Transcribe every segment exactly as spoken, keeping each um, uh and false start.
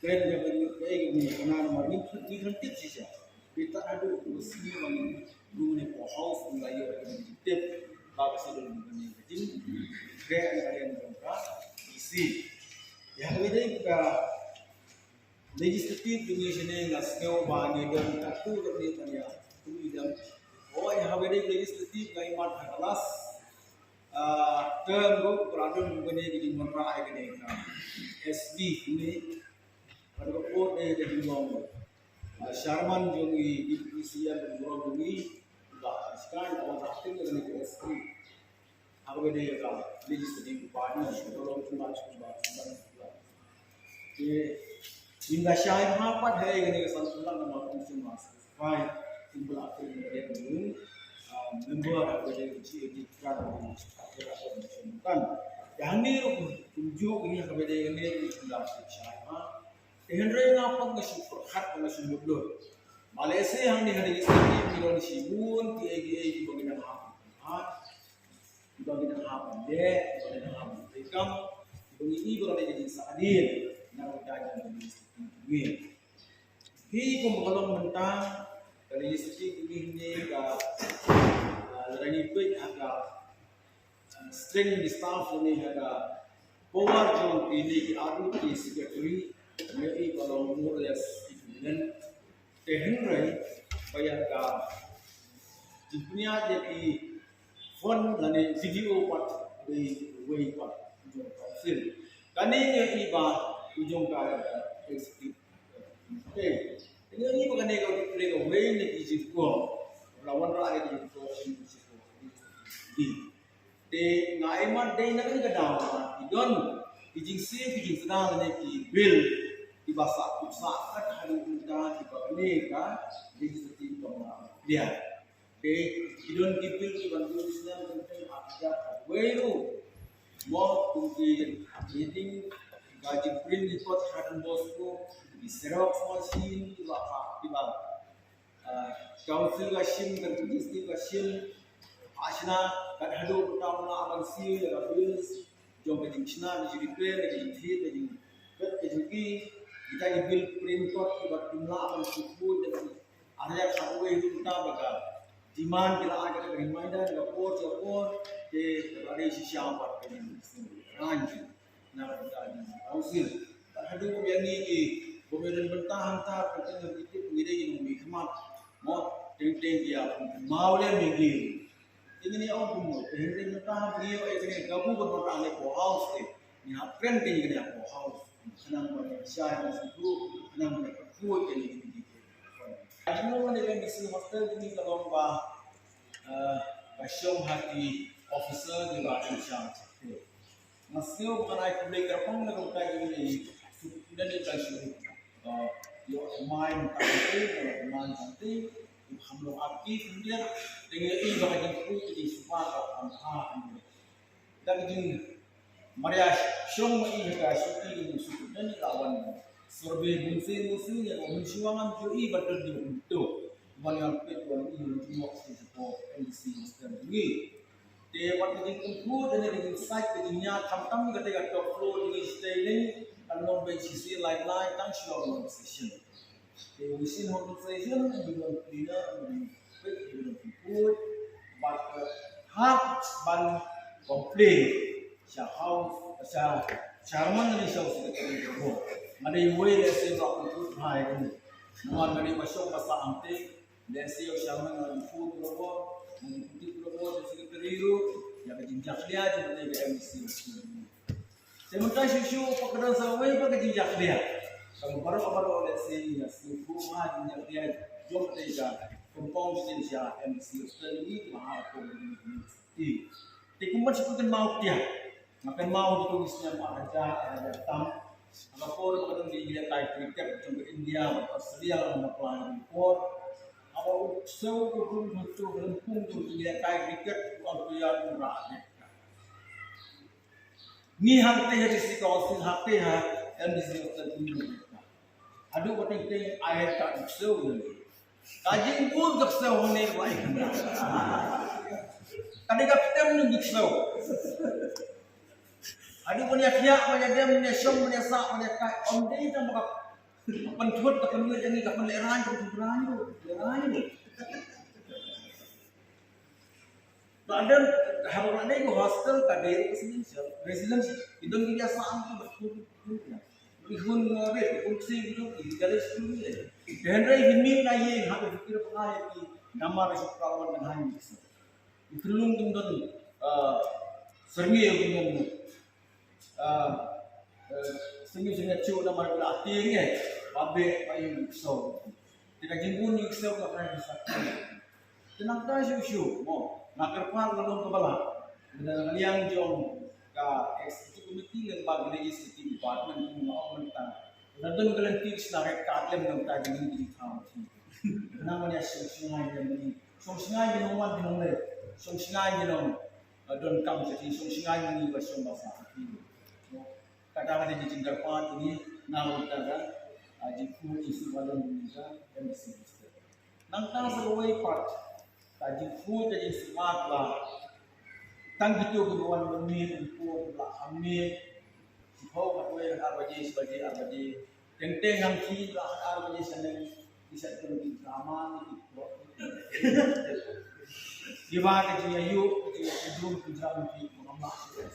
Kren ka ban ïoh kaei kaba ngi hana namar ngi khlem tip shisha. Beit haduh ba sngi ba ngi rung ne power house ngi la ïoh ka jingtip ba ka sdang ka ne ka jingkhreh na ka liang jong ka E C. Ïa kaba dei ka legislative jong ngi shane nga sngew ba ngi don katto katne ban ïa pynidam. Oh, ïa kaba dei legislative nga ïohi ha ka last ah, term ruh ka la don kane ka jingwanrah ïa kane ka S B kane. Ka dei ka por dei ka jinglong, ah, chairman jong i D P C M jong i, ba skai la wanrah kane ka S B. Ha kaba dei ka legislative body ka long kumba kumba kumba. Te ynda shai ha pat ha kane ka san phew lak namar kum sien ma satisfy kum ba la pynlong ïa ka member ha kaba dei ka G A D kan kan. Te hangne ruh kumjuh kane ha kaba dei kane ynda shai ha. Te hynrei nga pat nga shu pyrkhat nga shu mutdur. Ba lehse hangne ha dei ka sdang ki don shibun kiei kiei kiba ngi dang hap. Kiba ngi dang hap ban leh, kiba ngi dang hap ban treikam, kiba ngi i ba ka dei ka jingsahdien na ka bynta jong ka jingsahdien jong ngi. Hi kumba ka long mynta ka jingsahdien jong ngi hynne ka, ah, lada ngi peit ha ka, ah, strength of staff jong ngi ha ka power jong kine ki arngut ki secretary, ngi i ba long more or less equivalent. Te hynrei ba ïa ka jingpynïaid ïa ki fund lane C D O pat dei uwei pat u jong ka council. Kane ngi i ba u jong ka executive. Te ngi i ba kane ka dei kawei na ki jingkyrkhu ba la wanrah ïa ki jingkyrkhu. Te nga ai mat dei na kane ka daw ba ki don ki jingsiew ki jingsdang lane ki bill kiba sah, kiba sah kat haduh mynta kiba kane ka legislative ba nga clear. Te ki don ki bill kiban dei snem teng teng ha ka wei ruh. Mo kum ki meeting ka jingprint report ha Don Bosco, ki xerox machine kiba, kiba ah, council ka shim, ka district ka shim, ah, shna, kat haduh mynta mynta ban siew ïa ka bills jong ka jingshna, ka jingrepair, ka jingthied, ka jingpet, ka jingki, kita ki bill print kot kiba kim lah ban siew kut, ïa ka arya khatwei ruh mynta ba ka demand ki la ai ka reminder, ka por, ka por, te ka dei shisha pat ka jingranji. Na ka bynta jong ka council. Kat haduh ba ïa ngi ki, ba ïa don bynta hangta, ka teng ngi tip ngi dei ngi nongmihkhmat. Mo, teng teng ïa pynmaw lem ïa ngi. Te ngi ong kumno, te hynrei mynta ha ngi ïa kane ka bu ban wanrah ne power house te. Ngi hap kren te ngi kane power house. Khnang ba ngi shai na sukru, khnang ba ngi khuid te ngi kane. Ka jingmut ne ka missing hostel ngi ka long ba, eh, ka shong ha ki officer kiba in charge. Nga sngew ba ngan ai khublei kyrpang na ka bynta jong i Superintendent ka shu, uh, ïoh thymmai tang te, ïoh thymmai tang te, u kham long active hynrei, te ngi i ba ka jingkyrkhu ka jingsuba ka kham bha hynrei. Da ka jingmaria shong ma i ha ka shuki ka jingsuki da ngi la wan survey bun sien bun sien ïa ka hun shuwa ngam ju i ba dei u to. Ban ïa peit wan i wan jingmok sien ko N D C hostel ngi. Te wat ka jingkyrkhu da ne ka jingsait ka jingñiah khamtam kata ka top floor jong ngi shatei ne kan long beit shisien lai lai tang shuwa long session. Te u sien hong session ngi long cleaner ngi peit ngi long kyrkhu. Bad ka hap ban complain sha house sha chairman ne sha secretary ko. Nga dei uwei lehse ba kyrkhu bha ïa kane. Namar nga dei ba shong ba sah hangtei. Lehse ïa u chairman nga ju phone bro, nga ju kynti bro, ju secretary ruh, ïa ka jingjakhlia jong kane ka M D C. Te mynta shuh shuh pat ka don sa kawei pat ka jingjakhlia. Kaba baroh baroh lehse ïa shu pynbha jingjakhlia jong kane ka compound sha M D C hostel ngi ba ha ka community. Te kumba shu kynmaw phi ïa. Nga kynmaw ha ki snem ar hajar, ar hajar tam. Ha ka por ba ka don ki ïalehkai cricket jong ka India bad Australia la bakla ha kane ka por. Haba u ksew u rung hangto ha lympung jong ki ïalehkai cricket, u umpire u rah leh. Ngi hangtei ha District Council, hangtei ha M D C Hostel, ngi haduh ba teng teng ai ka u ksew ne. Ka jingbun ka ksew hangne ba ai kamra. Ka dei ka ktem ne ka ksew. Haduh ban ïa thiah, ban ïa dem, ban ïa shong, ban ïa sah, ban ïa kai, ym dei tang ba ka pynthut, ka pynwit ïa ngi, ka pynlehraiñ, ka pynlehraiñ ruh, lehraiñ ruh. Ba don, haba ka dei ka hostel, ka dei residential, residential. Ki don ki ïa sah, ki ba khun, khun ïa. Ki khun ngawrit, ki khun ksiew, ki don ki college, ki don ki. Te hynrei ki mih na ïing, haba ki kir ba ngai ki, namar ki shu kawon, ngan hang ki sah. Ki khyllung kim don, ah, syrngiew kim don, ah, eh, syrngiew syrngiew chu namar ba la tieng eh, ba beh ba ïoh ksew. Te ka jingbun ïoh ksew ka pynlong sa. Te nangta shuh shuh, mo, nga kyrpad na long kaba lah. Lada na liang jong ka executive committee lem bad legislative department, kum nga ong mynta. Lada don ka lynti sna red card lem, nangta jingim jingthaw. Nang wan ïa shong shong ai lem ni. Shong shong ai lem wan lem lem. Shong shong ai lem. Ba donkam sha ki shong shngaiñ ngi ba shong ba sah ki. Kata ka dei ka jingkyrpad ngi na ka bynta ka, ah, jingkhuid jingsngewbha lem ngi ka M D C Hostel. Nangta sa kawei pat ka jingkhuid ka jingsngewbha ba tang kito kiba wan ban mih, ban pur, ban lah ban mih. Shiphew, khatwei, khatar baje, shi baje, ar baje. Teng teng ngam shi ba ar baje shaneng, ki sa teng ki drama ni ki plot. Ki ba ka jingïaid, ka jingïaid dum ki jam ki ngam lah shi.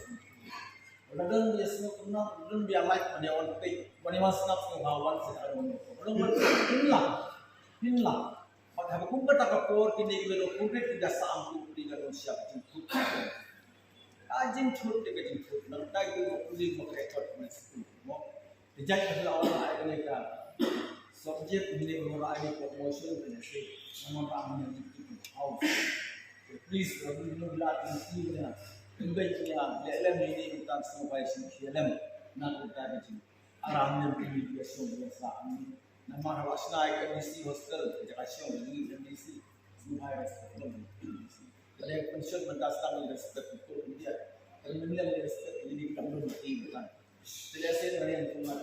Wala don bi sngap na, don bi like, wala wan page, wala wan snap, wala wan sa ka don. Wala wan pin la, pin la. Bad haba kum kata ka por kine ki ba don pulpit ki da sa am pulpit ki da don siap jingkut. Ka jingkut de ka jingkut. Nang dai ki ba pulpit ba ka record na school. Mo. Te jait ka la ora ai kane ka subject, kine ba ora ai ka promotion kane se. Nang ora ai kane ka house. Please, ba pulpit ba la ki si na. Kane ba ki ya, le lem ni ni tan sngewbha sngewsih lem. Na ka ta ka jing. Aram lem ki ni ki ya sngewbha sa. Namar haba shna ïa ka M D C hostel, ka jaka shong ka jingim M D C, sngewbha respect lem. Ka dei pension mynta sdang respect, people India. Ka dei mynta respect, ini kita belum mati bukan. Tidak sih dari yang cuma.